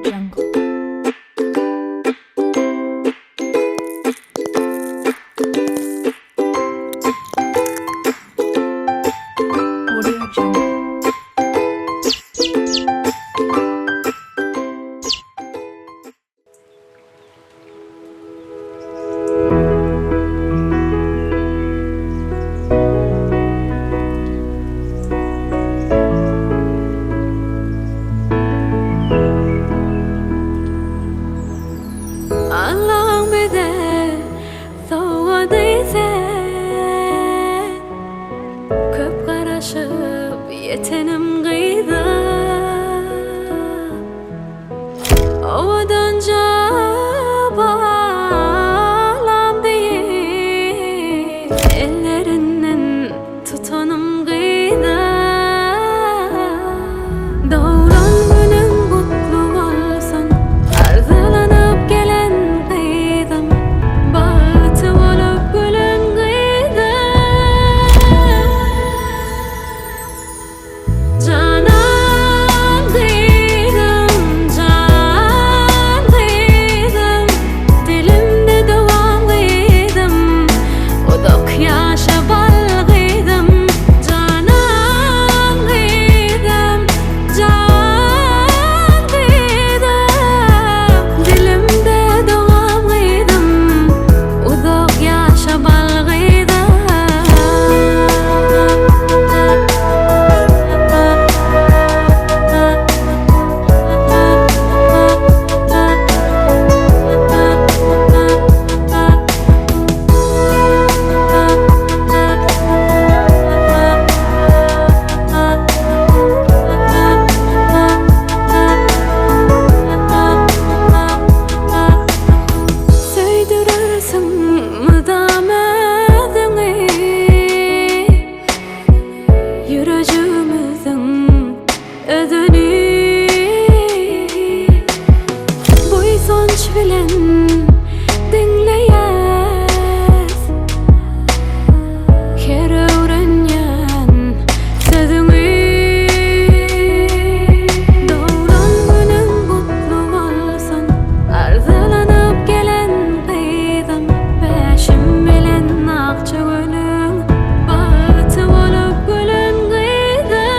Jungle. Audio Jungle. Allaň bize sowgady sen Köp garaşyp ýetenim gyza Owadanja balam deýin Ellerinden tutanym gyza Doglan günüň gutly bolsun Arzylanyp gelen gyzym Bagty bolup gülen gyzym Janan gyzym, jan gyzym, Dilimde dowam gyzym, Uzak ýaşa bal gyzym. Janan gyzym, jan gyzym, Dilimde dowam gyzym, Uzak ýaşa bal gyzym. Söýdürersiň mydam özüňi Ýürejigimiziň özeni Buýsanç bilen diňleýäs Her öwrenýän sözüňi Doglan günüň gutly bolsun Arzylanyp gelen gyzym Bäşim bilen Akjagülüň Bagty bolup gülen gyzym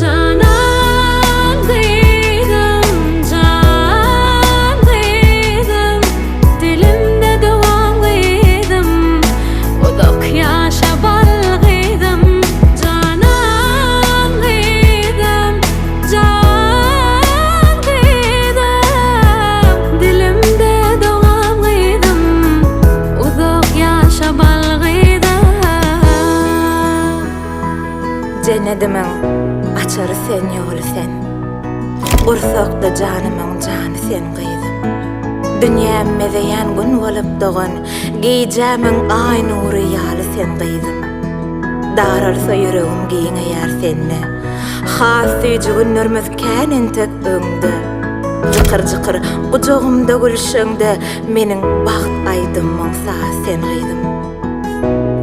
Janan gyzym, jan gyzym, Dilimde dowam gyzym, Uzak ýaşa bal gyzym. Janan gyzym, jan gyzym, Dilimde dowam gyzym, Uzak ýaşa bal gyzym. Jennedimiň açary sen ýoly sen Gursakda janymyň jany sen gyzym Dünýäm mezeýän gün bolup dogan Gijämiň aý nury ýaly sen gyzym Daralsa ýüregim giňeýär sende Has süýji günlerimiz kän entek öňde Jykyr-jykyr gujagymda gülşeňde Meniň bagt aýdymyň sazy sen gyzym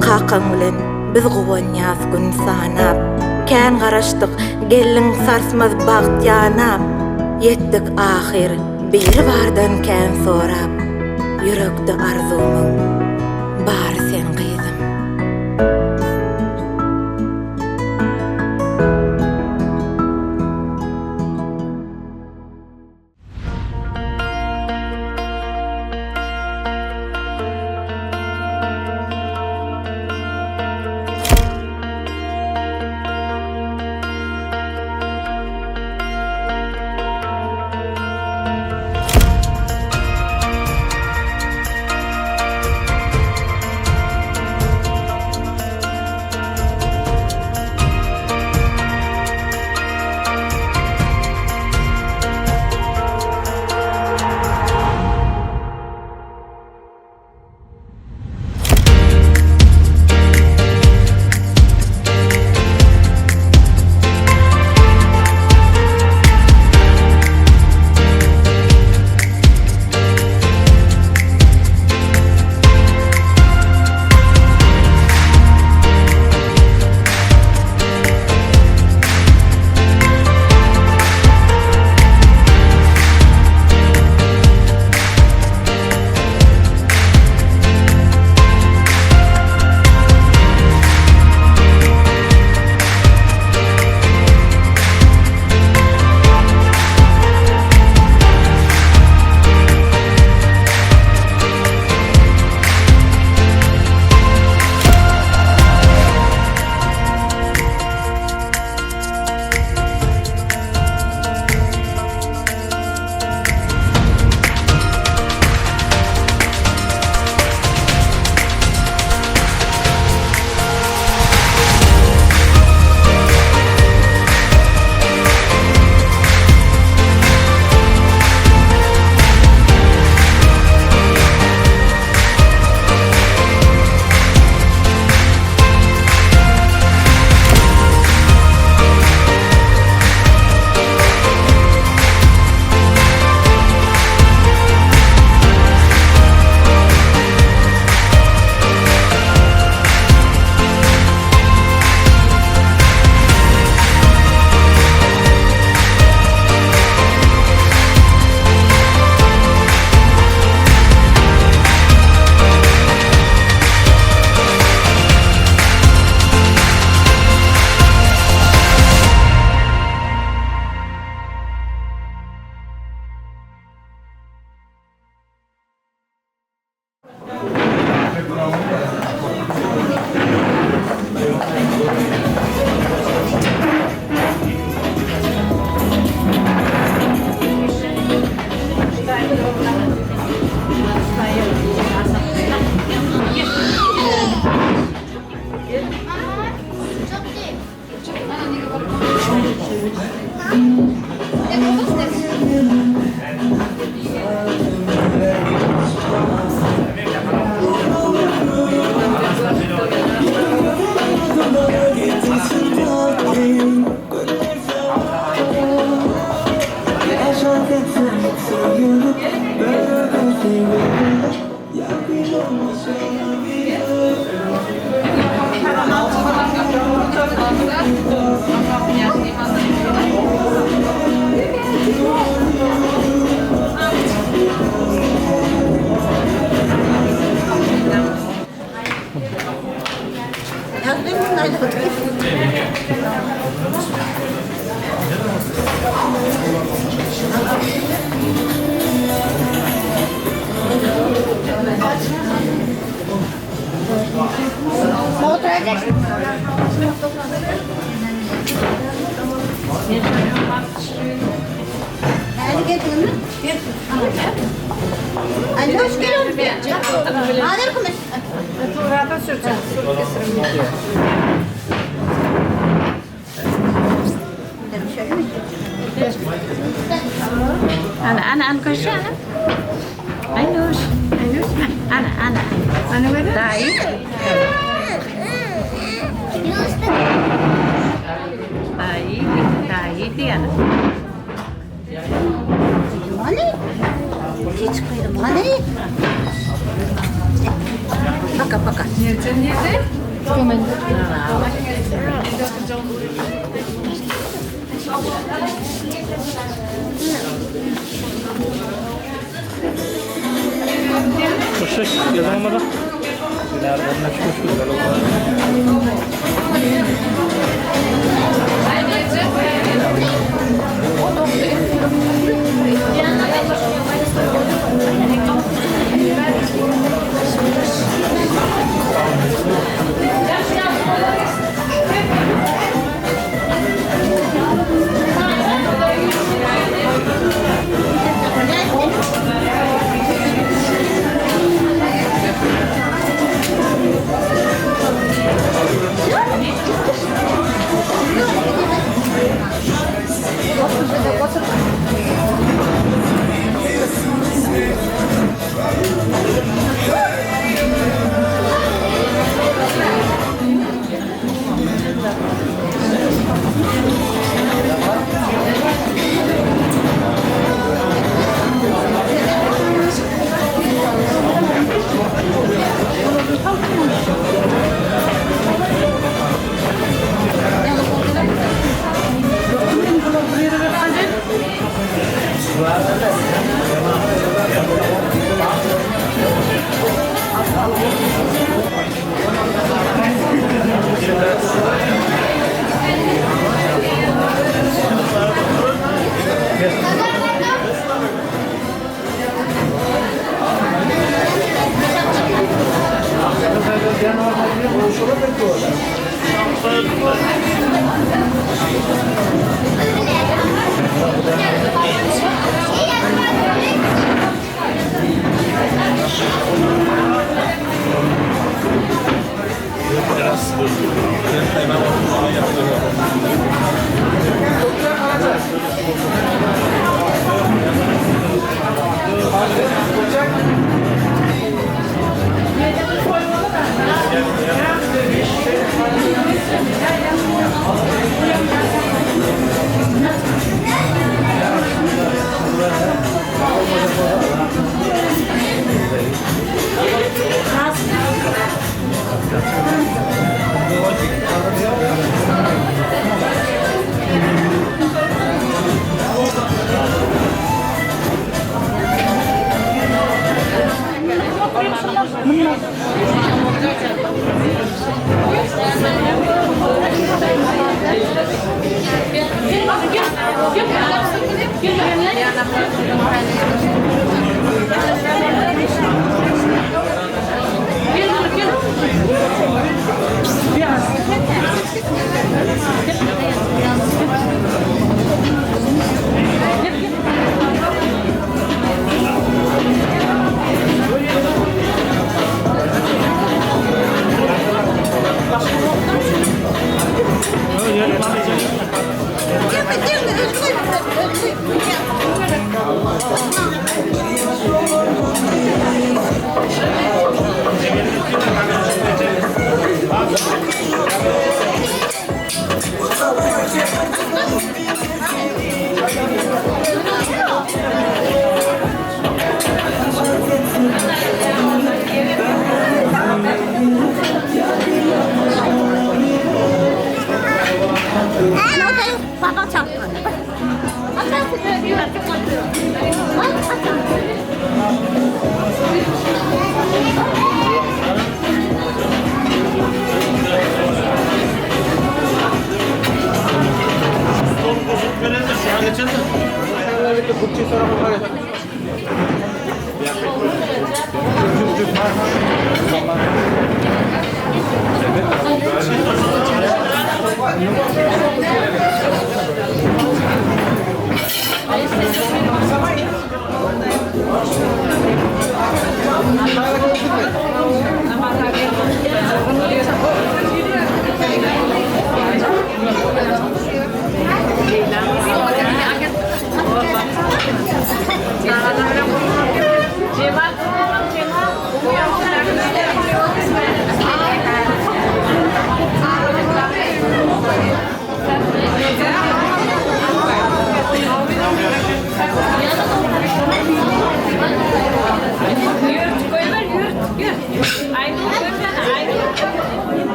Kakaň bilen biz guwanýas gün sanap, Kän garaşdyk, geldiň sarsmaz bagt ýanap, Ýetdik ahyr biri bardan kän sorap, Ýürekde arzuwmyň bary sen gyzym.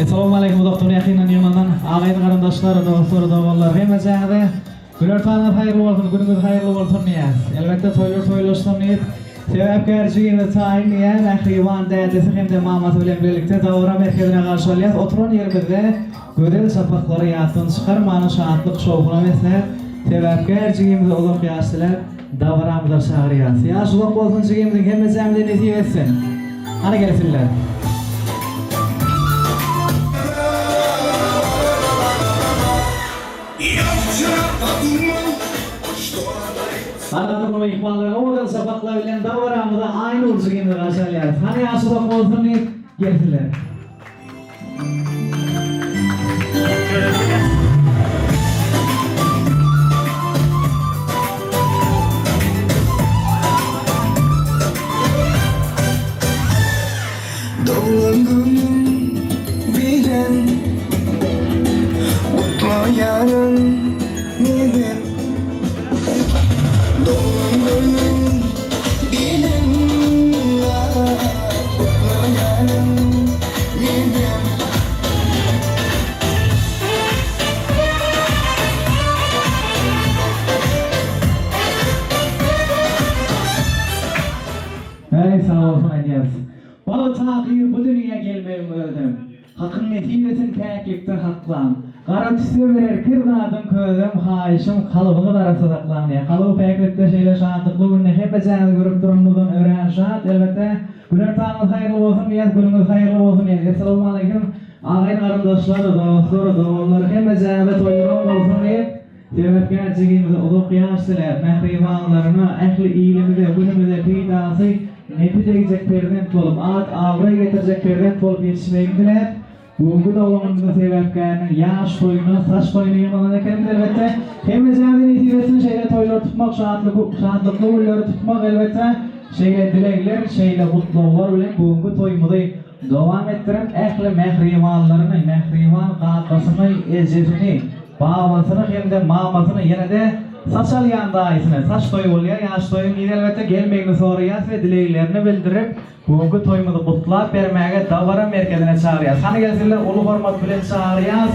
Essalawmaleýkim uzakdan ýakyndan ýygnanan agaýyn garyndaşlar, dostlar, doganlar hemmejaňyza günortanyňyz haýyrly bolsun, günüňiz haýyrly bolsun diýýäs. Elbetde toýlar toýlaşsyn diýip, sebäpkär jigimiz taýyn diýýän mähriban dädesi hem-de mamasy bilen birlikde dabara merkezine garşy alýas. Oturan ýerimizde gözel sapaklary ýatdan çykarman şatlyk-şowhuna besläp, sebäpkär jigimize uzak ýaş diläp, Dabaramyza çagyrýas. Ýaş uzak bolsun jigimiziň hemmejämize nesip etsin. Hany gelsinler. Hany gadyrly myhmanlar owadan şapaklar bilen dabaramyza Aýnur jigimizi garşy alýarys. Hany ýaş uzak bolsun diýip gelsinler. Doglan günüň bilen gutlaýaryn menem Doglan günüň bilen gutlaýaryn menem. Äý sag bolsun aýdýas. Bagt ahyr bu dünýä gelmegiň özem. Hakyň nesibesin päklikde saklaň. Gara tüsse berer kir zadyň közem haýyşym kalbyňyz arassa saklaň diýýär. Kalby päklikde şeýle şatlykly günde hemmejäňizi görüp duranymyzdan örän şat elbetde. Günortanyňyz haýyrly bolsun diýýäs günüňiz haýyrly bolsun diýýäs. Essalawmaleýkim agaýyn garyndaşlar dostlar doganlar hemmejäňize toýuň bolsun diýip Sebäpkär jigimize uzak ýaş diläp, mähribanlaryna, ähli ilimize, günümize peýdasy, nepi degjek perzent bolup, at-abraý getirjek perzent bolup ýetişmegini diläp, bu günki doglan günümiziň sebäpkäriniň ýaş toýuna, saç toýuna ýygnanan ekenimiz elbetde. Hemmejämize nesip etsin şeýle toýlary tutmak, şatlykly günleri tutmak elbetde. Şeýle dilegler, şeýle gutlaglar bilen bu günki toýumyzy dowam etdirip, ähli mähribanlaryny, mähriban kakasyny, ejesini, babasyny hem-de mamasyny, ýene-de saç alýan daýysyny, saç toýy bolýar, ýaş toýuň yzy elbetde, gelmegini soraýas we dileglerini bildirip, bu günki toýumyzy gutlap bermäge dabara merkezine çagyrýas. Hany gelsinler, uly hormat bilen çagyrýas.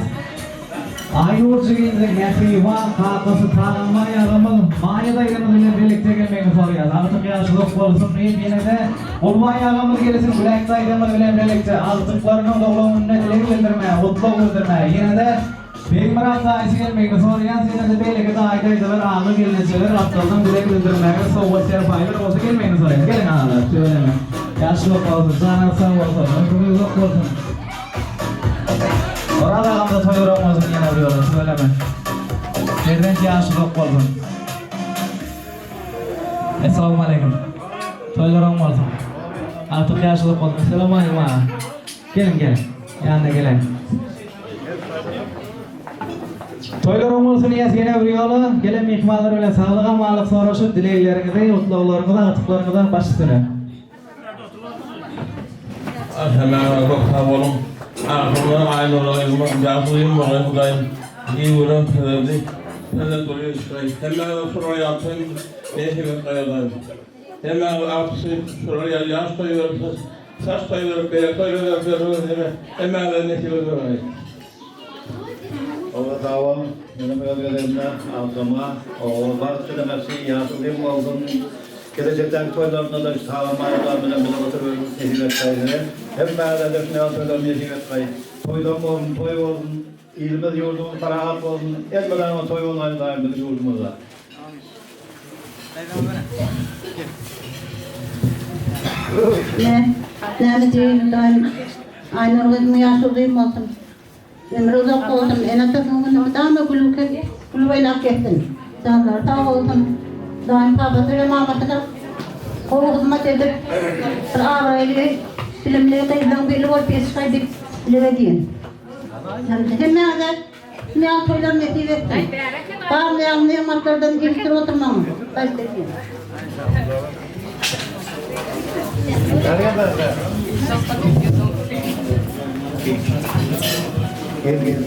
Aýnur jigimiziň mähriban kakasy Taganbaý agamyz Maýa daýzamyz bilen birlikde gelmegini soraýas. Agtyk ýaşy uzak bolsun diýip ýene-de Gulbaý agamyz gelsin Gülek daýzamyz bilen birlikde agtyklarynyň doglan gününe dileg bildirmäge, gutlag bildirmäge ýene-de Begmyrat daýysy gelmegini soraýas. Ýene-de beýleki daýy-daýzalar, aga-gelnejeler gapdaldan dileg bildirmäge sowgat-serpaýlar bolsa gelmegini soraýas. Geliň agalar, tüweleme. Ýaşy uzak bolsun, janyňyz sag bolsun, ömrüňiz uzak bolsun. Oraz agamda toý uran bolsun ýene bir ýola, tüweleme. Perzent ýaşy uzak bolsun. Essalawmaleýkim. Toýlar oň bolsun. Agtyk ýaşy uzak bolsun. Essalawmaleýkim aga. Geliň geliň. Ýanyna geleň. Toýlar oň bolsun diýýäs ýene bir ýola. Gelen myhmanlar bilen saglyk amanlyk soraşyp dilegleriňizi, gutlaglaryňyzy agtyklaryňyza baş üstüne. Hemmäňize köp sag boluň. Agşamlar Aýnura gyzyma ýagşy gyzym bolgaý Hudaýym iyi gören pezendi perzent bolýa çykaý. Hemmäňize şular ýaly toý nesip et Hudaýym. Hemmäňize agtyk söýüp şular ýaly ýaş toý berip saç toý berip berek toý berip hemmäňize nesip et Hudaýym. Oba sag boluň. Menem öz gezegimde agtygyma oba bagt dilemekçi, ýaşy uzyn bolsun. Gelejekdäki toýlarynda-da şu tagam baýramlar bilen bile oturyp nesip etgaý size. Hemmäňize-de şu näz toýlar nesip etgaý. Toýdan bolsun, toý bolsun. Ilimiz, ýurdumyz parahat bolsun. Elmydama toý bolgaý Hudaýym biziň ýurdumyzda. Ne, näme diýeýin Hudaýym, Aýnur gyzymyň ýaşy uzyn bolsun, ömri uzak bolsun, ene-atasynyň gününi mydama gülüp gülüp oýnap gezsin. Janlary sag bolsun. Hudaýym babasy bilen mamasyna gowy hyzmat edip, bir abraýly, bilimli gyzlaryň biri bolup ýetişgaý diýip dileg edýän. Hemmäňize Dünýä toýlar nesip etsin. Bar nygmatlardan egsilip oturmagyň bagyş etsin.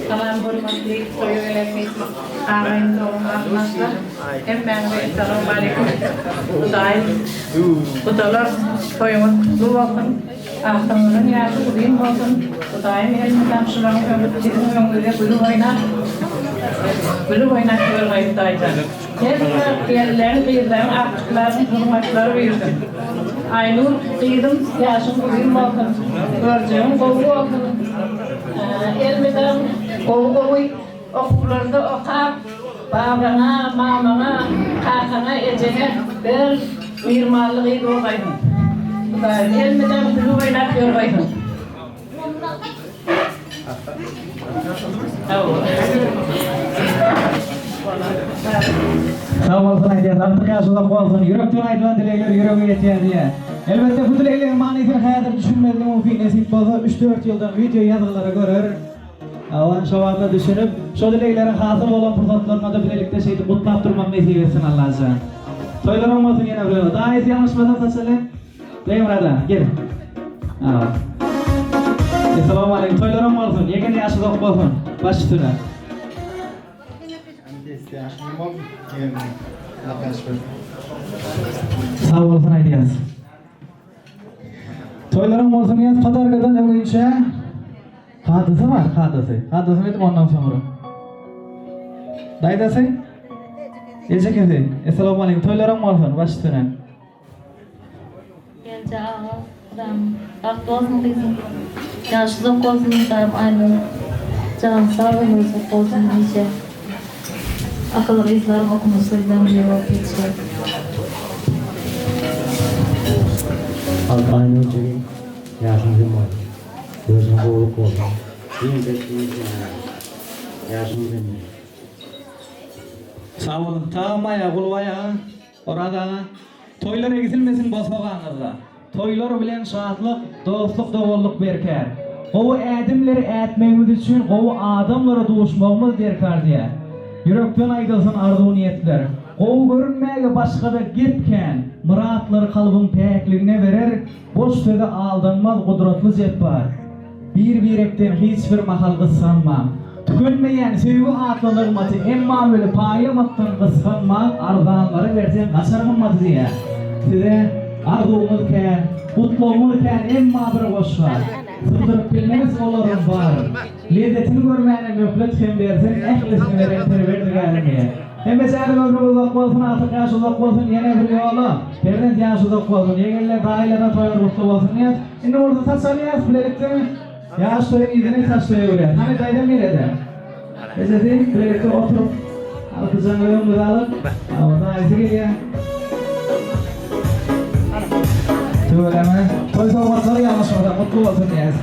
Salam hormatly toýa gelen myhman agaýyn dogan garyndaşlar hemmäňize essalawmaleýkum Hudaýym gudalar toýuňyz gutly bolsun Agtygyňyzyň ýaşy uzyn bolsun Hudaýym elmydam şularyň öňi siziň öňüňizde gülüp oýnap gülüp oýnap ýörgaý Hudaýjan hemme gelinleriň gyzlaryň agtyklaryň hurmatlary buýursyn Aýnur gyzym ýaşyň uzyn bolsun görjegiň gowy bolsun elmydam gowy gowy okuwlarda okap babaňa mamaňa kakaňa ejeňe ber Myhmanly gyz bolgaýsyň. Hudaýym elmydam gülüp oýnap ýörgaýsyň. Sag bolsun aýdýas Artyk ýaş uzak bolsun ýürekden aýdylan dilegler ýürege ýetýär diýýär. Elbetde bu dilegleriň manysyny häzir düşünmezlik mümkin nesip bolsa üç dört ýyldan wideo ýazgylary görer. Awan şo wagtlar düşünip, şo dilegleriň hasyl bolan pursatlarynada bilelikde şeýdip gutlap durmak nesip etsin Allajan. Toýlaryň bolsun ýene bir ýola. Daýysy ýalňyşmasam saçaly. Begmyrat aga, gel. Awa. Essalawmaleýkim. Toýlaryň bolsun. Ýegen ýaşy uzak bolsun. Baş üstüne. Sag bolsun aýdýas. Toýlaryň bolsun diýýäs podarkadan öňinçä kadasy bar kadasy. Kadasyny edip ondan soňra. Daýzasy? Ejekesi. Essalamu aleýkum. Toýlaryň bolsun baş üstüne. Gelje aga Hudam bagtly bolsun gyzym ýaşy uzak bolsun Hudam Aýnur jany sag ömri uzak bolsun hemişe akylly gyzlaryň okumyşly gyzlaryň biri bolup ýetişer. Alp Aýnur jigim ýaşyň uzyn bolsun. Gözüňe gowluk bolsun. Giň beşigiň içinde ýaşyň uzyn bolsun. Sag boluň. Tagam aýa, Gulbaý aga. Oraz aga, toýlar egsilmesin bosagaňyzda. Toýlar bilen şatlyk, dostluk doganlyk berkär. Gowy ädimleri ätmegimiz üçin gowy adamlara duşmagymyz derkar diýýär. Ýürekden aýdylsyn arzuw niýetler. Gowy görünmäge başgada gep kän. Myratlary kalbyň päkligine berer, boş söze aldanmaz gudratly Jepbar. Bir-birekden hiç bir mahal gysganmaň. Tükenmeýän söýgi atly nygmaty emma weli paýlamakdan gysganmaň, arzanlara berseň gaçar gymmaty diýýär. Size arzuwymyz kän, gutlagymyz kän emma bir goşga sygdyryp bilmeris olaryň baryn. Lezzetini görmäne möhlet hem berseň ählisini beren Perwerdigärim diýýär. Hemmeçäniň ömri uzak bolsun, agtyk ýaşy uzak bolsun, ýene bir ýola perzent ýaşy uzak bolsun, ýegenler, daýylardan toýlar gutly bolsun diýýäs. Indi bolsa saç alýas bilelikde ýaş toýuň yzyny saç toýa öwürýäs. Hany daýzam nirede? Ejesi bilelikde oturyp alkyjaňy öňümize alyp, daýysy gelýär. Tüweleme. Toý sowgatlary ýalňyşmasa gutly bolsun diýýäs.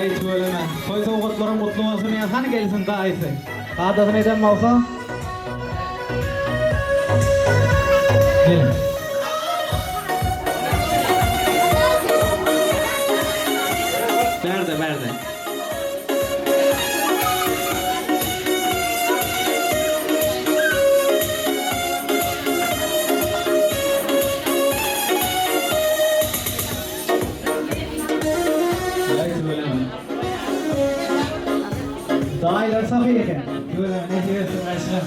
Äý tüweleme. Toý sowgatlaryň gutly bolsun ýa hany gelsin daýysy. Kadasyny eden bolsa. Geliň. Bärde bärde. Äý tüweleme. Daýylar sahy eken. Tüweleme nesip etsin gaýşyga.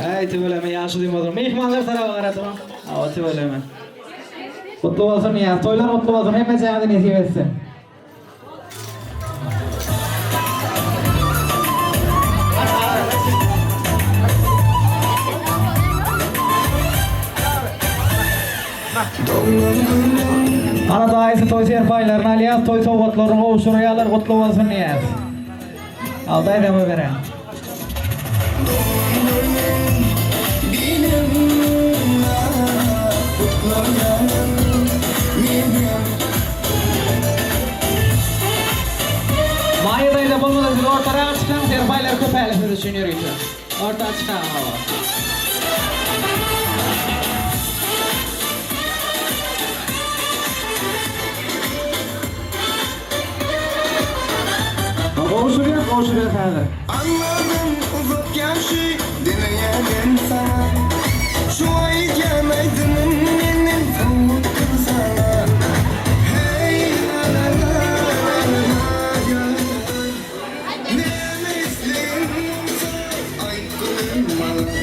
Äý tüweleme ýaşuly bolsun. Myhmanlar taraba garadyma. Hawa tüweleme. Gutly bolsun ýa toýlar gutly bolsun hemmejaňyza nesip etsin. Ana daýysy toý serpaýlaryny alýar, toý sowgatlaryny gowşurýarlar, gutly bolsun diýýäs. Al daýzama beren. Maýa daýza bolmasa siz ortaraga çykaň, serpaýlar köpäli siz üçin ýörite. Orta çykaň hawa. Gowşurýas, gowşurýas häzir. Anladım uzak ýaşy dileýärin saňa Şu aýdýan aýdymym menden sowgatdyr saňa Heý la-la-la-la-la-la Näme isleýän bolsa aýt gülüm maňa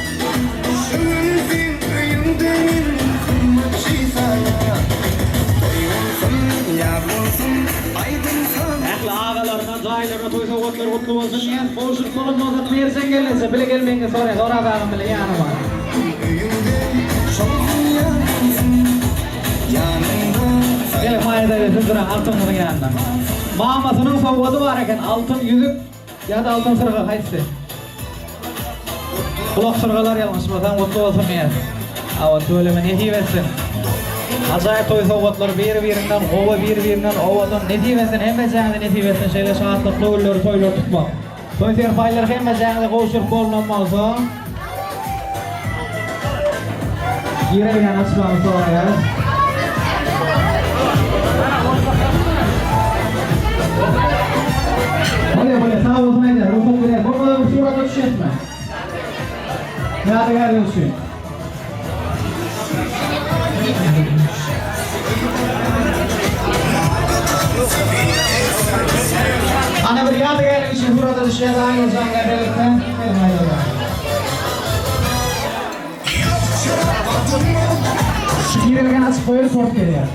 Şu gün seň öýüňde menden gymmat şeý saňa Toý bolsun, ýaz bolsun, aýdym saz Ähli agalaryna, daýylaryna toý sowgatlary gutly bolsun diýýän. Gowşuryp bolan bolsak Merjen gelneje bile gelmegiňi soraýas Oraz agam bile ýanyma. Öýüňde şowhun ýar bolsun Ýanyňda Gel Maýa daýza siz duraň altynyňyzyň ýanynda. Mamasynyň sowgady bar eken altyn ýüzük ýa-da altyn syrga haýsysy? Gulak syrgalar ýalňyşmasam gutly bolsun diýýäs. Hawa tüweleme nesip etsin. Ajaýyp toý sowgatlary biri-birinden gowy, biri-birinden owadan nesip etsin hemmejäňize nesip etsin şeýle şatlykly günleri toýlary tutmak. Toý serpaýlary hemmejäňize gowşuryp bolnan bolsa. Girelgäni açmagyny soraýarys. Bolýar, bolýar, sag bolsun aýdýar, rugsat berýär. Bolmasa bir surata düşýäsmi? Ýadygärlik üçin. Ana bir ýadygärlik üçin surata düşýäs Aýnurjan bilen birlikde. Geliň Aýnurjan. Şu girelgäni açyp goýaly tort gelýär.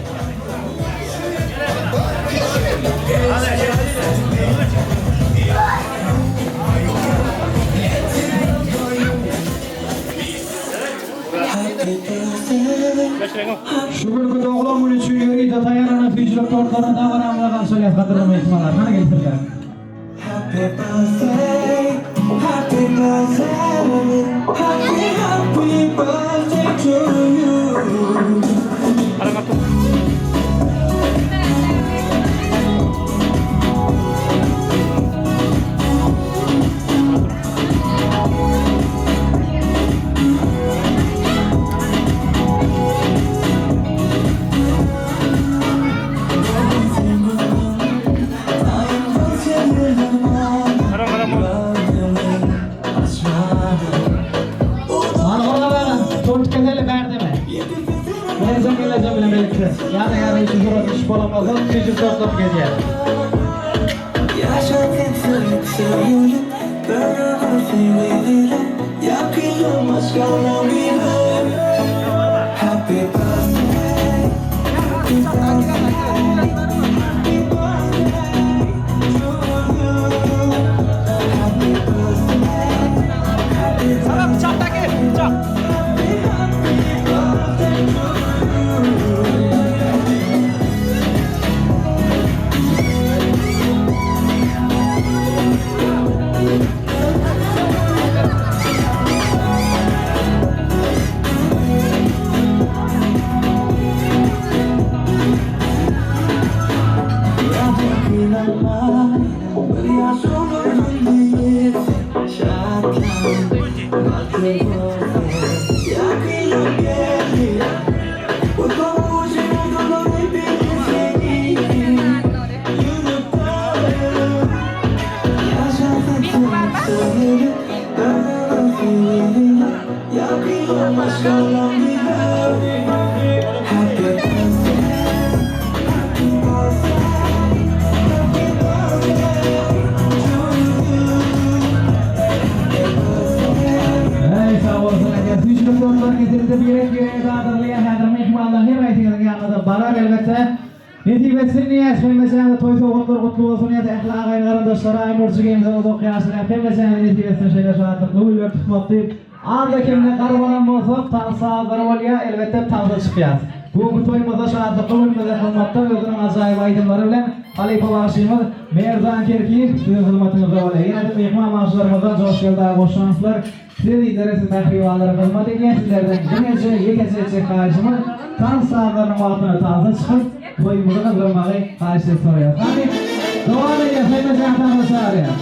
Şu günki doglan güni üçin ýörite taýýarlanan süýjülik tortlaryny dabaramyza garşylaýas gadyrly myhmanlar. Hany gelsinler. Happy birthday, happy birthday, happy happy birthday to you. Hany Oraz aga, tort keseli bärdemi? Merjen gelnejem bilen birlikde. Ýa-da ýa-da üçin surat düşüp bolan bolsa, süýjülik tortlaryny kesýär. gonna be hurt. Happy birthday, happy birthday, happy birthday to you. Happy birthday, happy birthday, happy, happy birthday to you. Happy birthday, happy birthday, happy birthday to you. Eý sag bolsun aýdýan süýjülik dostlar getirildi birek birege dadyrylýar häzir myhmanlar her haýsyňyzyň ýanyňyza barar elbetde nesip etsin diýýäs hemmeçäňize toý sowgatlar gutly bolsun diýýäs ähli agaýyn garyndaşlara Aýnur jigimize uzak ýaşlar hemmeçäňize nesip etsin şeýle şatlykly günler tutmak diýip azda kemde garbanam bolsak tans sazlary bolýar elbetde tansa çykýas bu günki toýumyzda şatlykly günümizde hyzmatda özüniň ajaýyp aýdymlary bilen halypa bagşymyz Merdan Kerkiýew siziň hyzmatyňyzda bolýar. Ýene-de myhman bagşylarymyzdan Joşgeldi aga goşanowlar size diýdere siz mähribanlara hyzmat edýär. Sizlerden diňeje ýekeje etjek haýyşymyz tans sazlarynyň wagtynda tansa çykyp, toýumyzy gyzdyrmagy haýyş edip soraýarys. Hany, dowam edýäs, hemmejaň tansa çagyrýas.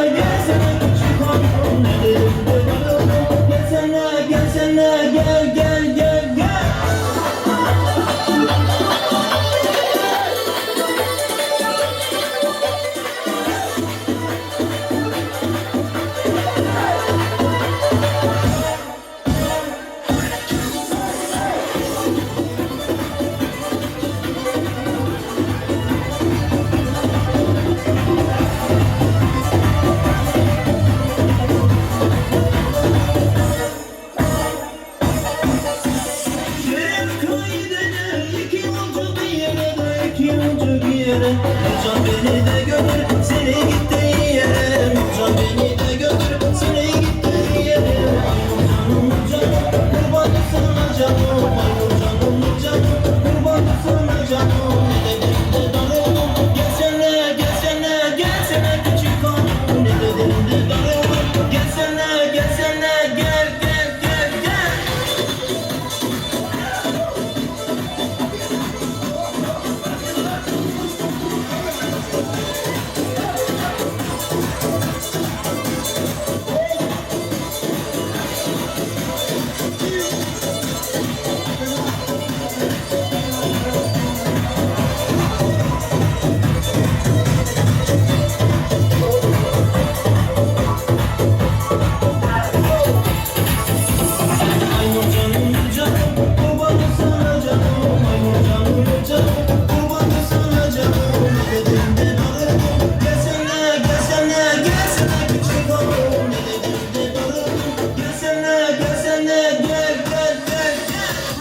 gelsene küçük hanım Ne dedim de darıldım Gelsene gelsene gel gel gel gel İki yolcu bir yere de iki yolcu bir yere Nurcan beni de götür seni gittiği yere Nurcan beni de götür seni gittiği yere Ay Nurcanım Nurcanım kurban sana canım Ay Nurcanım Nurcanım kurban sana canım Ne dedim de darıldım gelsene gelsene gelsene küçük hanım Ne dedim de darıldım gelsene gelsene gel gel gel gel Ay canım canım kurban sana canım Ay canım canım kurban sana canım Ne dedim de darıldım Gelsene gelsene gelsene küçük hanım Ne dedim de darıldım Gelsene gelsene gel gel gel gel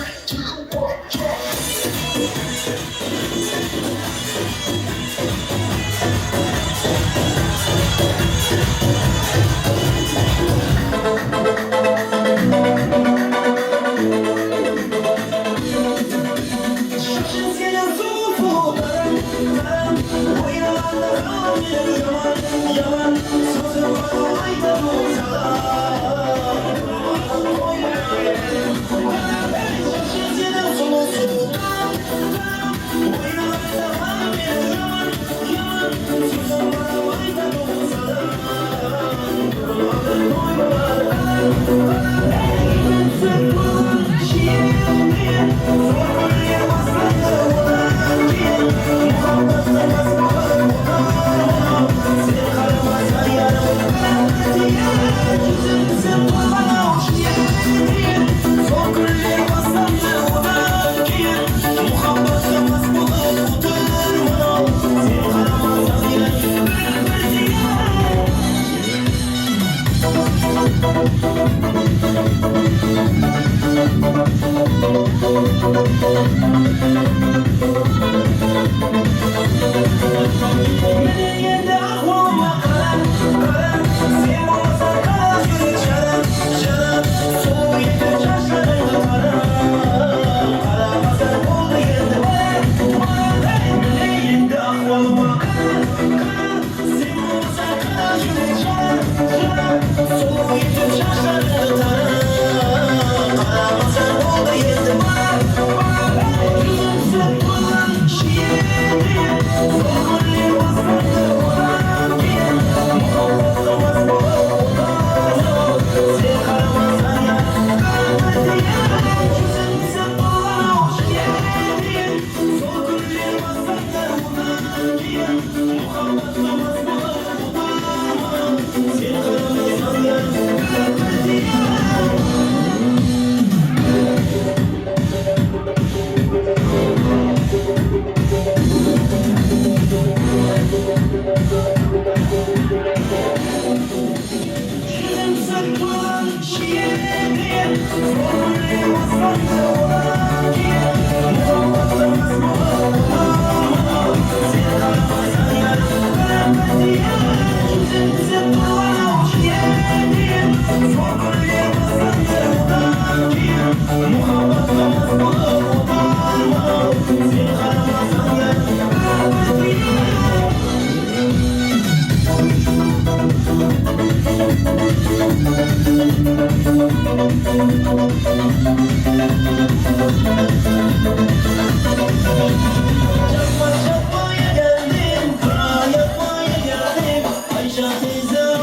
Çakma çakmaya geldim, kara yakmaya geldim Ayşe teyze.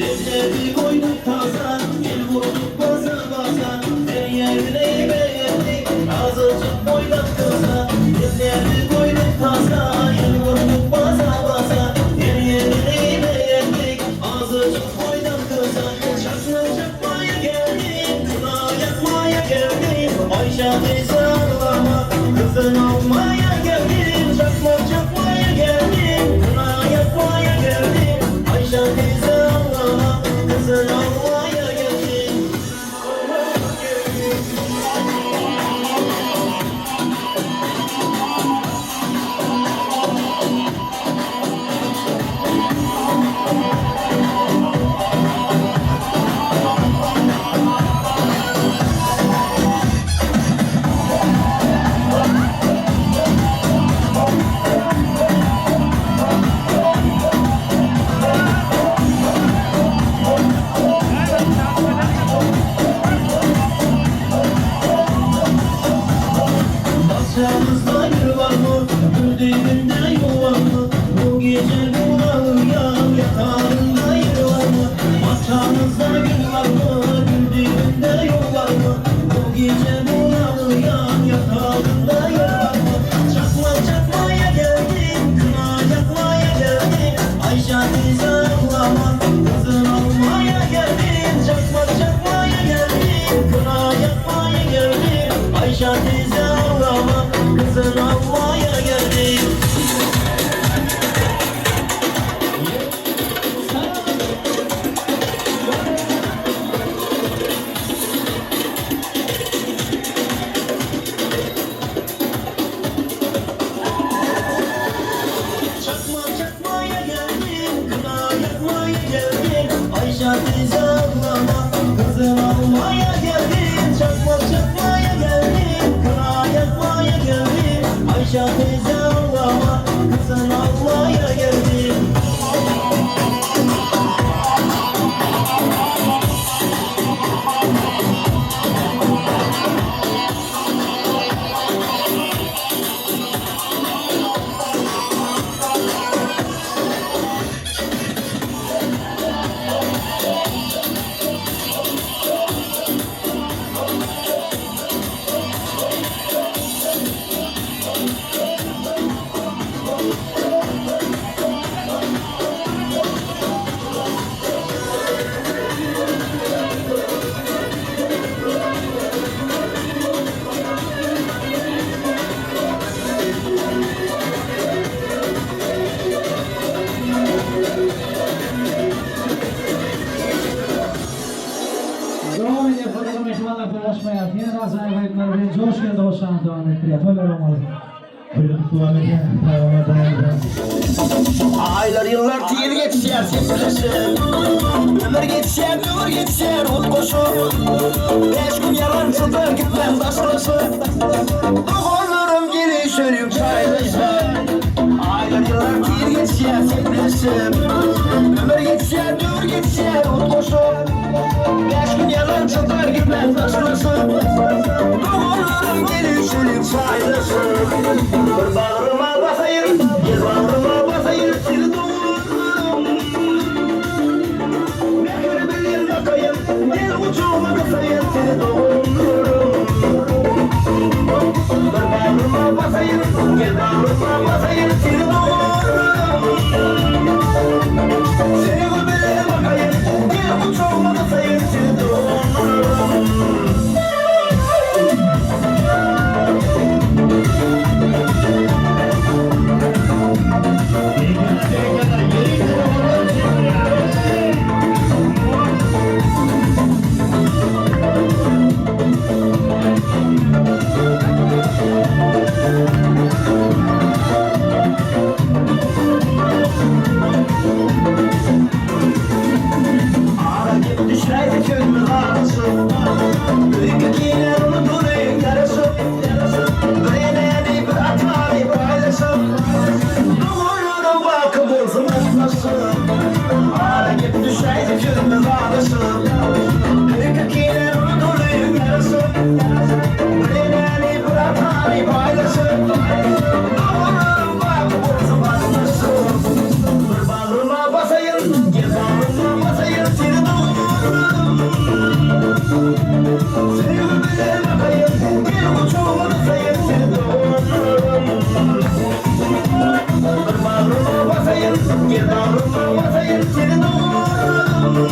Leblebi koyduk tasa, el vurduk basa basa. Her yerini beğendik, azıcık boydan kısa. Leblebi koyduk tasa, el vurduk basa basa. Her yerini beğendik, azıcık boydan kısa. Çakma çakmaya geldim, kına yakmaya geldim. Ayşe teyze ağlama, kızın almaya geldim. Çakma çakmaya geldim, kına yakmaya geldim. Ayşe teyze ağlama, kızın almaya geldim. Bahçemizde gül var mı? Gül dibinde yol var mı? Bu gece bunalıyam yatağında yer var mı? Bahçemizde gül var mı? Gül dibinde yol var mı? Bu gece bunalıyam yatağında yer var mı? Çakma çakmaya geldim, kına yakmaya geldim. Ayşe teyze ağlama, kızın almaya geldim. Çakma çakmaya geldim, kına yakmaya geldim. Ayşe teyze ağlama, kızın almaya geldim. Çakma çakmaya geldim, kına yakmaya geldim. Ayşe teyze ağlama, kızın almaya geldim. Çakma çakmaya geldim, kına yakmaya geldim. Ayşe teyze ağlama, kızın almaya geldim. Dowam edýär hormatly myhmanlar garaşmaýar. Ýene ajaýyp aýdymlar bilen joş bilen dolaşany dowam etdirýär. Toýlar oň bolsun. Buyurun devam edýär. Tagama daýanýar. Aýlar ýyllar tiz geçýär sepleşip Ömür geçýär döwür geçýär utgaşyp Bäş gün ýalançydan gitmän daşlaşyp Doganlarym gelişelim çaýlaşyp Aýlar ýyllar tiz geçýär sepleşip Ömür geçýär döwür geçýär utgaşyp Bäş gün ýalançydan gitmän daşlaşyp Doganlarym gelişelim çaýlaşyp Bir bagryma basaýyn gel bagryma basaýyn sizi doganlarym Mähir bilen bakaýyn gel gujagyma gysaýyn sizi doganlarym Bir bagryma basaýyn gel bagryma basaýyn sizi doganlarym Söýgi bilen bakaýyn gel gujagyma gysaýyn sizi doganlarym Ara gep düşäýse sözümiz alyşyp Öýke kine unudylyň ýaraşyp Bir enäni bir atany paýlaşyp Doganlarym baky bolsun. Gel bagryma basaýyn seni doganym.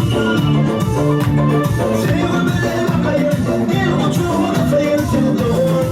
Söýgi bilen bakaýyn, gel gujagyma basaýyn seni doganym.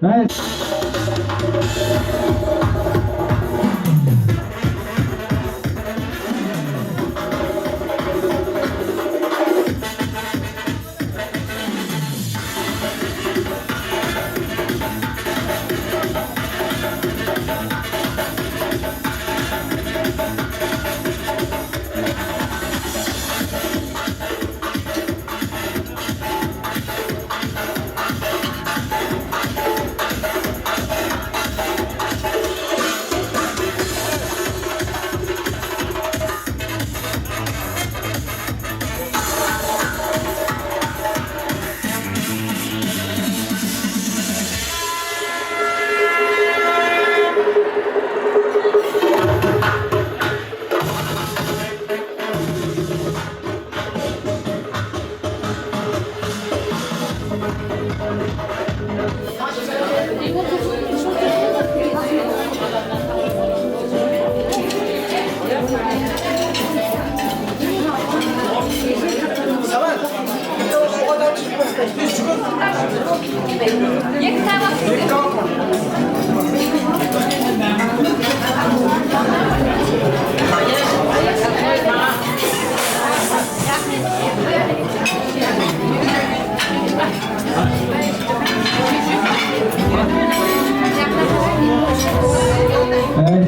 Äý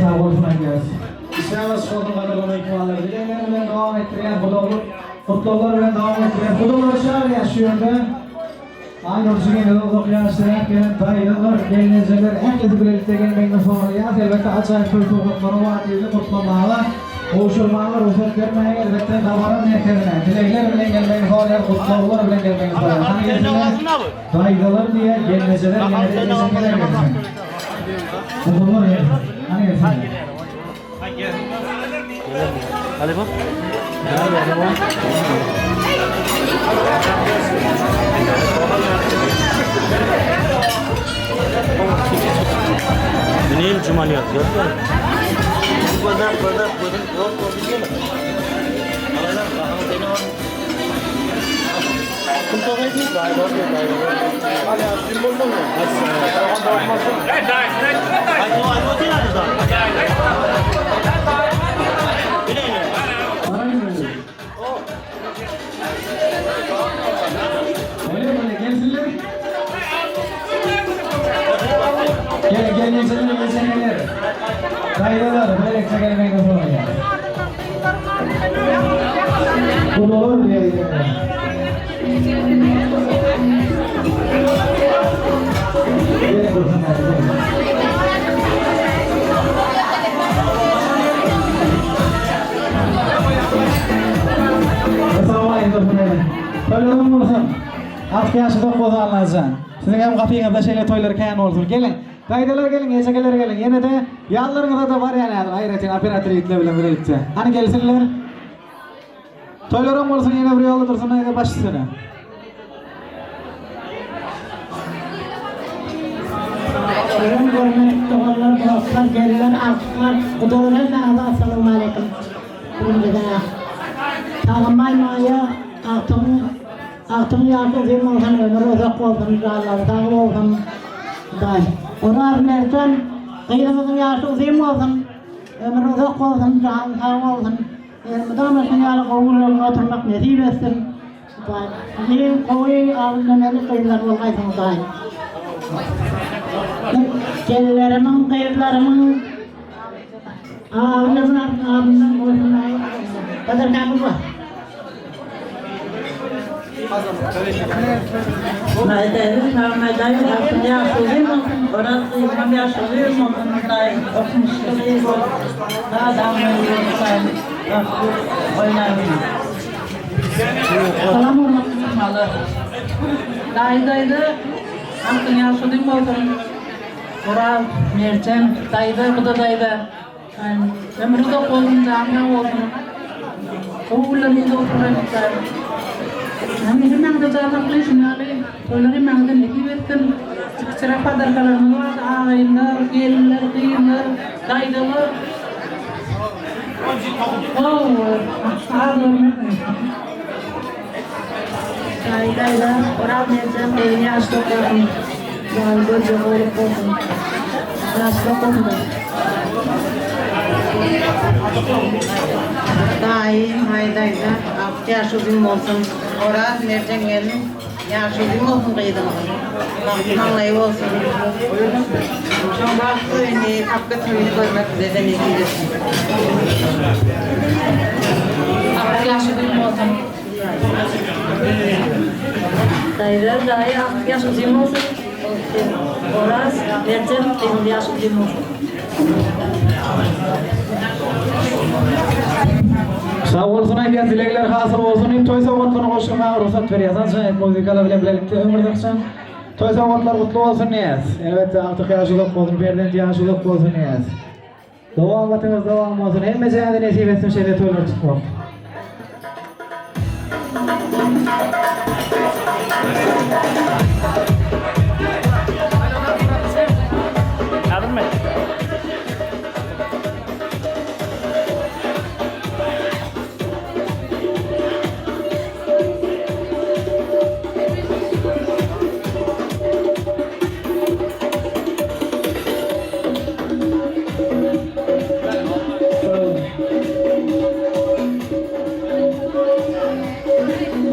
sag bolsun aýdýarys. Işläp şolsun gadyrly myhmanlar. Dilegler bilen dowam etdirýän gudaglyk gutlaglar bilen dowam etdirýän gudalary çagyrýas şu ýerde. Aýnur jigimiz uzak ýaş diläp gelen daýzalar, gelnejeler ählisi bilelikde gelmegini soraýas. Elbetde ajaýyp toý sowgatlary bar diýdi gutlamaga, gowşurmaga rugsat bermäge elbetde dabara merkezine dilegler bilen gelmegini soraýas, gutlaglar bilen gelmegini soraýas. Hany gelsinler daýzalar diýýär, gelnejeler ýene-de ejekeler gelsin. Gudalar gelsin. Hany gelsinler. Gel gelnejeler ejekeler. Daýzalar bilelikde gelmegini soraýar. Gudalar diýýär. Gel dursun Toýlaryň bolsun. Artyk ýaşy uzak bolsun Allajan. Siziň hem gapyňyzda şeýle toýlar kän bolsun. Geliň. Daýzalar geliň, ejekeler geliň. Ýene-de ýanlaryňyza-da barýan häzir aýratyn operator ýigitler bilen birlikde. Hany gelsinler. Toýlaryň bolsun ýene bir ýola Dursun daýza baş üstüne. Gören görmedik doganlar, dostlar, gelinler, agtyklar, gudalar hemmäňize Assalamualeýkum. Birinjiden Tagambay Maýa agtygyň agtygyň ýaşy uzyn bolsun, ömri uzak bolsun, janlary sag bolsun. Hudaý. Oraz Merjen gyzymyzyň ýaşy uzyn bolsun, ömri uzak bolsun, jany sag bolsun. Elmydama şuň ýaly gowy günleriňde oturmak nesip etsin Hudaý. Iň gowy alynmeli gyzlar bolgaýsyň Hudaý. Gelinlerimiň gyzlarymyň agynyň adyndan bolsun Gadarkamyz bar. Salam hormatly myhmanlar. Daýy daýza, Halkyň ýaşuly bolsun. Oraz, Merjen, daýza, Guda daýza. Ömri uzak bolsun, jany sag bolsun. Gowy günleriňizde oturgaýmyzlar. Hemme hemmäňize jan saglyk, şuny ýaly toýlar hemmäňize nesip etsin. Kiçiräk padarkalarymyz bardy, agaýynlar, gelinler, gyzlar, daýzalar. Az görmesin. Daýy daýza, Oraz merjen, gyzyň ýaşy uzak bolsun. Hudaýym görjek gowluk bolsun. Ýaşlyk bolsun. Daýy, Aý daýza, Ak ýaş uzyn bolsun. Oraz merjen gelin, ýaş uzyn bolsun gyzyňyzyň. Bagty maňlaýy bolsun. Şoň bagtly öýüni, papka toýuny görmek bize-de nesip etsin. Ak ýaş uzyn bolsun. Daýza, daýy, Ak ýaş uzyn bolsun. Oraz merjen gyzyň ýaş uzyn bolsun. Sag bolsun aýdýan dilegler hasyl bolsun diýip toý sowgatlaryny goşurmaga rugsat berýäs. Ajaýyp muzykalar bilen bilelikde ömürdakjan toý sowgatlar gutly bolsun diýýäs. Elbetde agtyk ýaşy uzak bolsun, perzent ýaşy uzak bolsun diýýäs. Dowamatyňyz dowam bolsun. Hemmejäňize nesip etsin şeýle toýlar tutmak.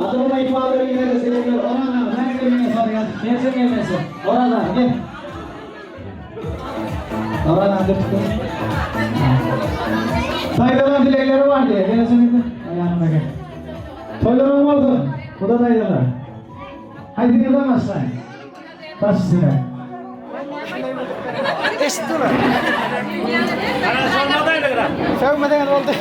Adamyň myhmanlary ýene-de seýikler Oraz aga, sen gelmeňe sorýas. Merjen gelmese. Oraz aga, gel. Oraz aga dürtüp dur. Daýzalar dilegleri bar diýýär. Gel sen indi. Ýanyma gel. Toýlaryň bolsun. Bu-da daýzalar. Haýsy ýyldan başlaýyn? Baş üstüne. Sögmeseňiz boldy.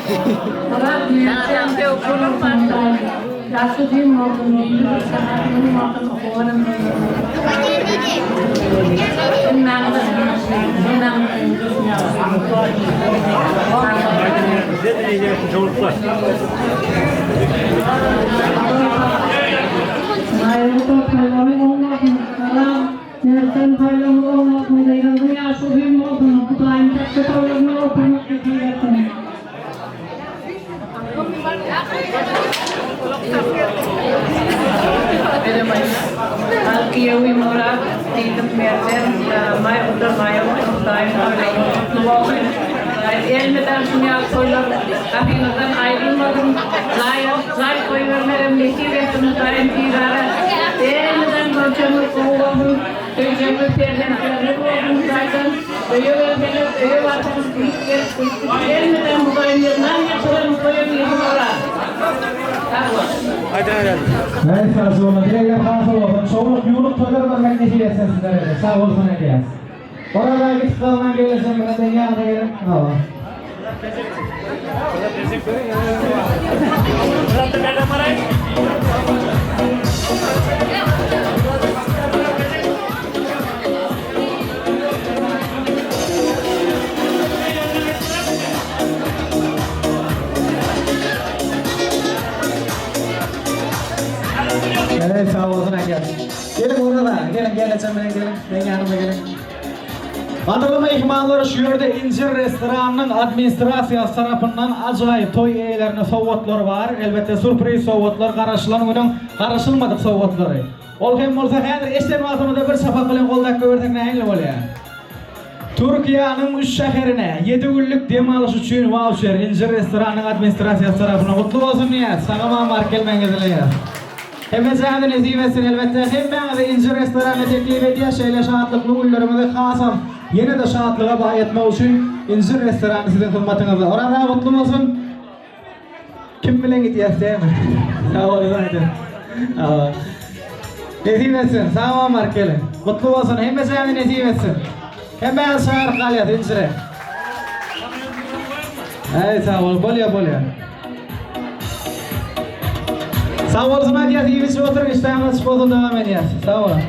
Merjen toýlaryňyz oň bolsun, gyzyňyzyň ýaşy uzyn bolsun, Hudaýyň päkje toýlaryny oturmak nesip etsin. Giýewim Oraz, gyzym Merjen, Maý guda maýa bolsun, Hudaýyň toýlaryňyz gutly bolsun. Elmydam şuny ýaly toýlar gapyňyzdan aýrylmasyn. Jaý jaý toý bermegem nesip etsin Hudaýym tizara. Elmydam görjegimiz gowy bolsun. Söýjegimiz perzentlerimiz bolsun Hudaýdan. Öýe gelseňiz, öýe barsaňyz gülüp gelip gülüp gidip elmydam Hudaýym ýygnan ýaşalaryn toýa girsin Oraz. Sag bol. Äý sag bolun, dilegler hasyl bolsun, şowluk ýuwluk toýlar görmek nesip etsin sizlere-de, sag bolsun aýdýas. Oraz aga gitip galman gelnejem bilen deň ýanyna geliň. Hawa. Äý sag bolsun aýdýas. Geliň Oraz aga, geliň gelnejem bilen geliň, meň ýanyma geliň. Gadyrly myhmanlar şu ýerde Injir restoranynyň administrasiýasy tarapyndan ajaýyp toý eýelerine sowgatlar bar. Elbetde surpriz sowgatlar garaşylan günüň garaşylmadyk sowgatlary. Ol hem bolsa häzir eşden wagtymyzda bir çapak bilen goldap goýbersek nähili bolýar? Türkiýäniň üç şäherine ýedi günlük dem alyş üçin wauçer Injir restoranynyň administrasiýasy tarapyndan gutly bolsun diýýäs. Sag-aman baryp gelmegiňizi dileýäs. Hemmejaňyza nesip etsin elbetde hemmäňizi Injir restoranyna teklip edýäs şeýle şatlykly günleriňizi hasam ýene-de şatlyga baý etmek üçin Injir restorany siziň hyzmatyňyzda. Oraz aga gutly bolsun. Kim bilen gidýäs dämi? Sag boluň aýdyn. Hawa. Nesip etsin. Sag boluň baryp geliň. Gutly bolsun. Hemmejaňyza nesip etsin. Hemmäňizi çagyryp galýas Injire. Äý sag bol. Bolýa bolýa. Sag bolsun aýdýas iýip içip oturyň işdäňiz açyk bolsun dowam edýäs. Sag boluň.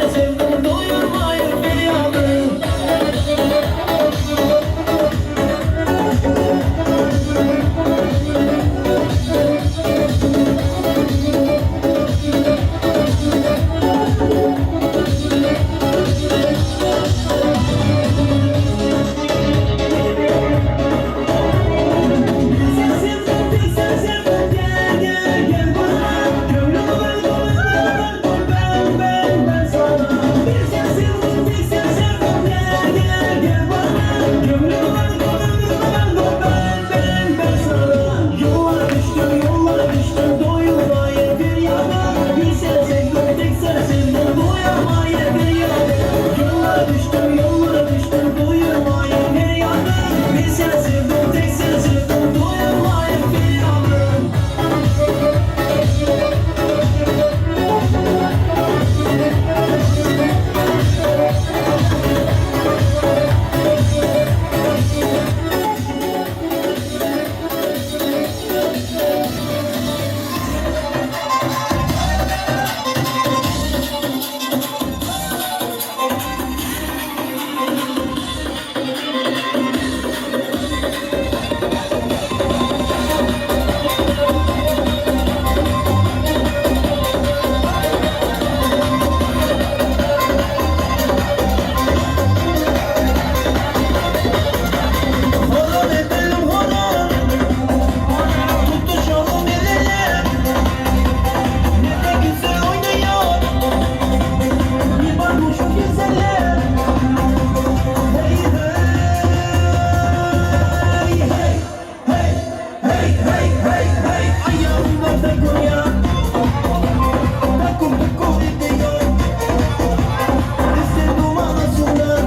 seni sevdim doyurmayın feryadım. Sen sevdim tek sen sevdim gel gel gel bana. Gönlümü verdim verdim ben ben ben sana. Bir sen sevdim tek sen sevdim gel gel gel bana. Gönlümü verdim verdim ben ben ben sana. Yollara düştüm yollara düştüm doyulmaya bir yana. Bir sen sevdim tek sen sevdim doyamaya bir yana. Yollara düştüm yollara düştüm doyurmaya bir yana. Bir sen sevdim tek sen sevdim doyurmaya bir yana. Horon edelim horon, tutuşalım el ele. Ne de güzel oynuyor, bir bakmış o güzeller. Hey hey hey, hey hey hey hey hey. Ayağımda takoya, takım tukur ediyor. İster duman olsunlar,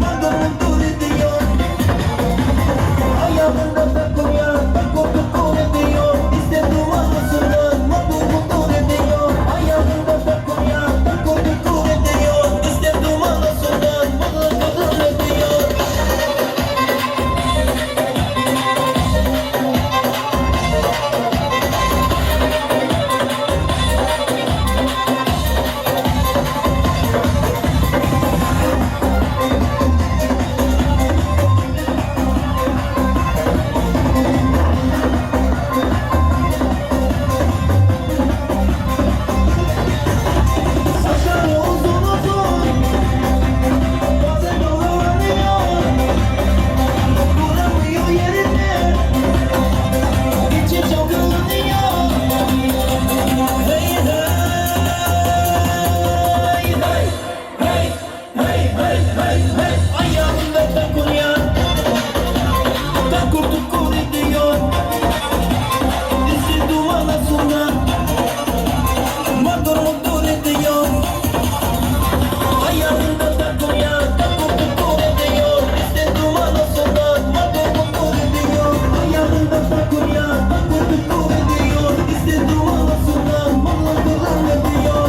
madalım dur ediyor. Ayağımda takoya, takım tukur ediyor. İster duman olsunlar, madalım dur ediyor. Ayağımda takoya, takım tukur ediyor. İster duman olsunlar, madalım dur ediyor. Saçları uzun uzun, bazen dolanıyor. Duramıyor yerinde, içi çalkalanıyor. Hey hey hey, hey hey hey hey hey. Ayağımda takunya, takur tukur ediyor. Dizi duvara sonra, motor motor ediyor. Ayağımda takunya, takur tukur ediyor. Dizi duvara sonra, motor motor ediyor. Ayağımda takunya, takur tukur ediyor. Dizi duvara sonra, motor motor ediyor.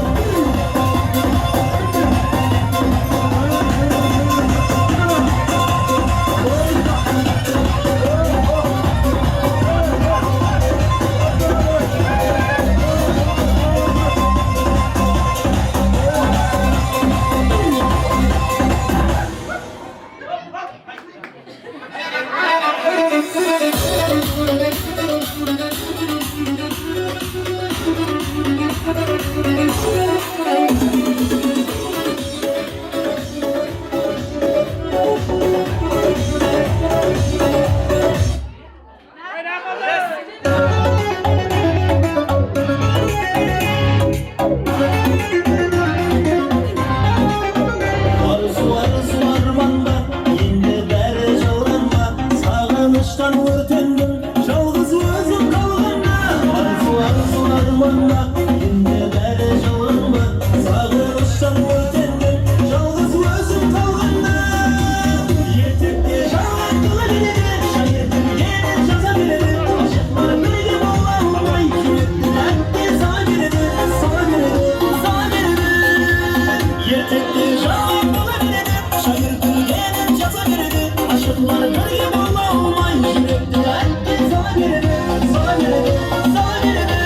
Arzu arzu armanda, indi bäri jalganma, Sagynçdan örtendim, jalgyz özüm galganda. Arzu arzu armanda, indi bäri jalganma, Sagynçdan örtendim, jalgyz özüm galganda. Ertekde jalgan kyla beredi, şaýyr bilgeni jaza beredi, Aşyklar birge bola almaý, ýürekden ätdi saňa beredi, saňa beredi, saňa beredi. Ertekde jalgan bola beredi, şaýyr bilgeni jaza beredi, Aşyklar birge bola almaý, ýürekden ätdi saňa beredi, saňa beredi, saňa beredi.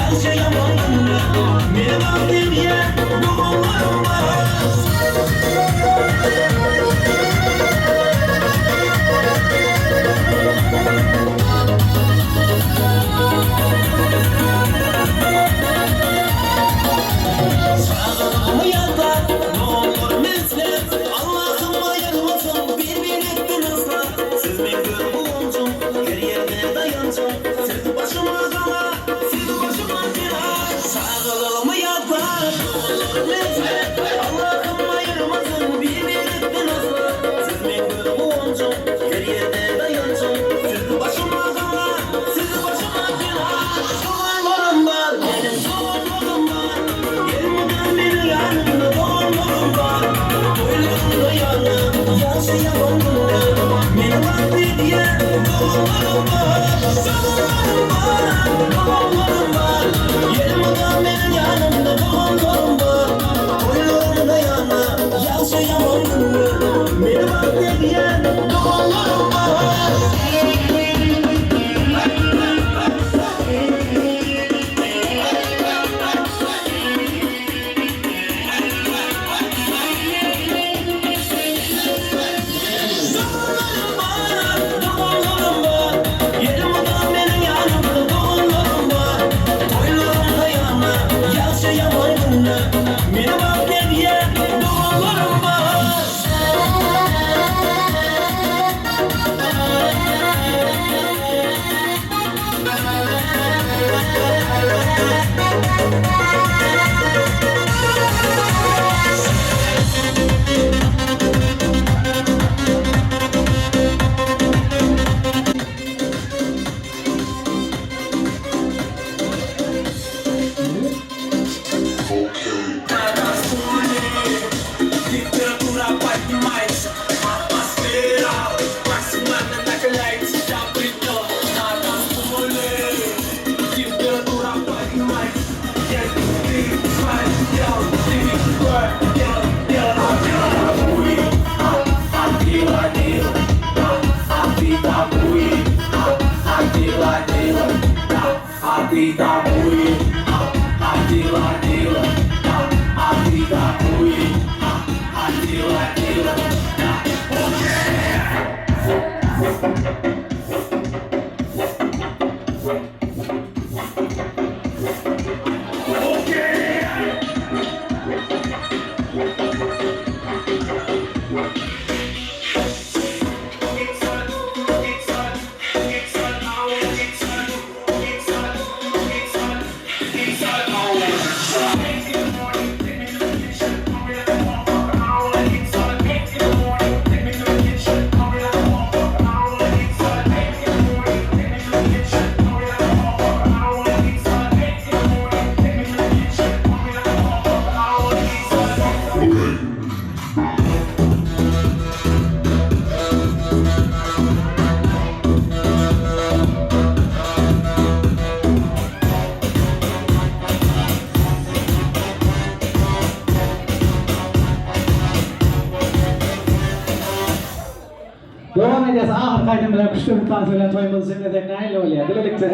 Ýagşy ýaman günde Meni bagt edýän doganlarym bar. Çagalygymy ýatlap, doganlarym isläp, Allahym aýyrmasyn bir-birekden asla. Siz meň göz guwanjym, her ýerde daýanjym, Siz başyma gala, siz başyma bela. Çagalygymy ýatlap, doganlarym isläp, Allahym aýyrmasyn bir-birekden asla. Siz meň göz guwanjym, her ýerde daýanjym, Siz başyma gala, siz başyma bela. Doganlarym bar, meniň doganlarym bar, Elmydam meniň ýanymda doganlarym bar. Toýlarymda ýana, ýagşy ýaman günde, Meni wagt edýän doganlarym bar. Doganlarym bar, doganlarym bar, Elmydam meniň ýanymda doganlarym bar. Toýlarymda ýana, ýagşy ýaman günde, Meni wagt edýän doganlarym bar. Doganlarym bar, doganlarym bar, Elmydam meniň ýanymda doganlarym bar. Toýlarymda ýana, ýagşy ýaman günde, Meni bagt edýän doganlarym bar. Dowam edýäs ahyrky aýdym bilen küştdepdi tansy bilen toýumyzy jemlesek nähili bolýar bilelikde.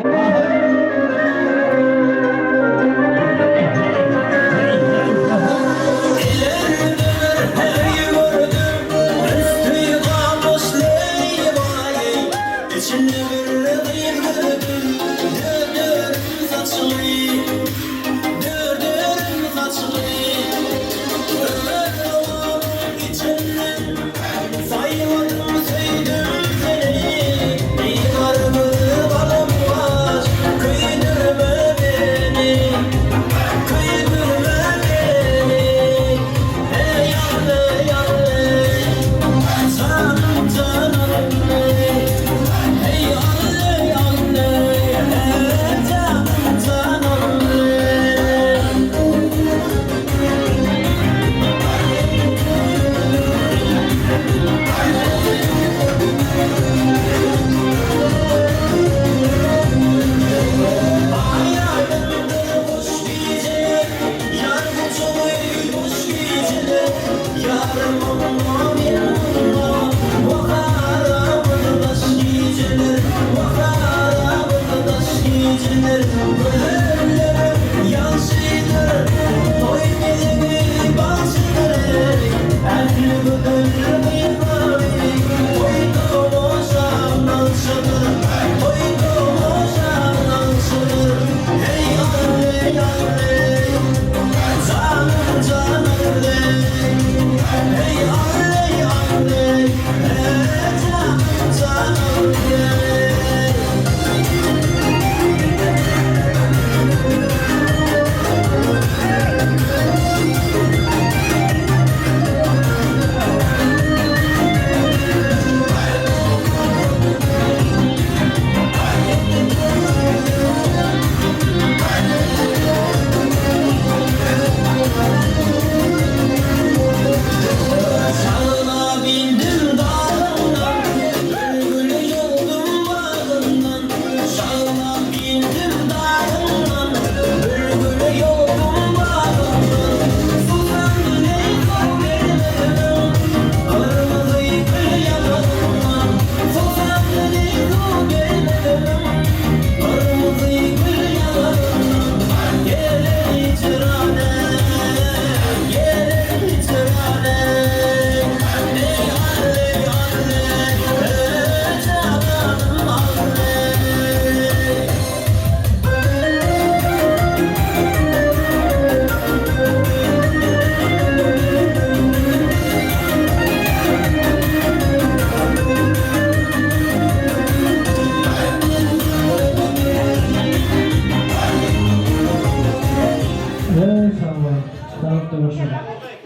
Saglykda görşeliň.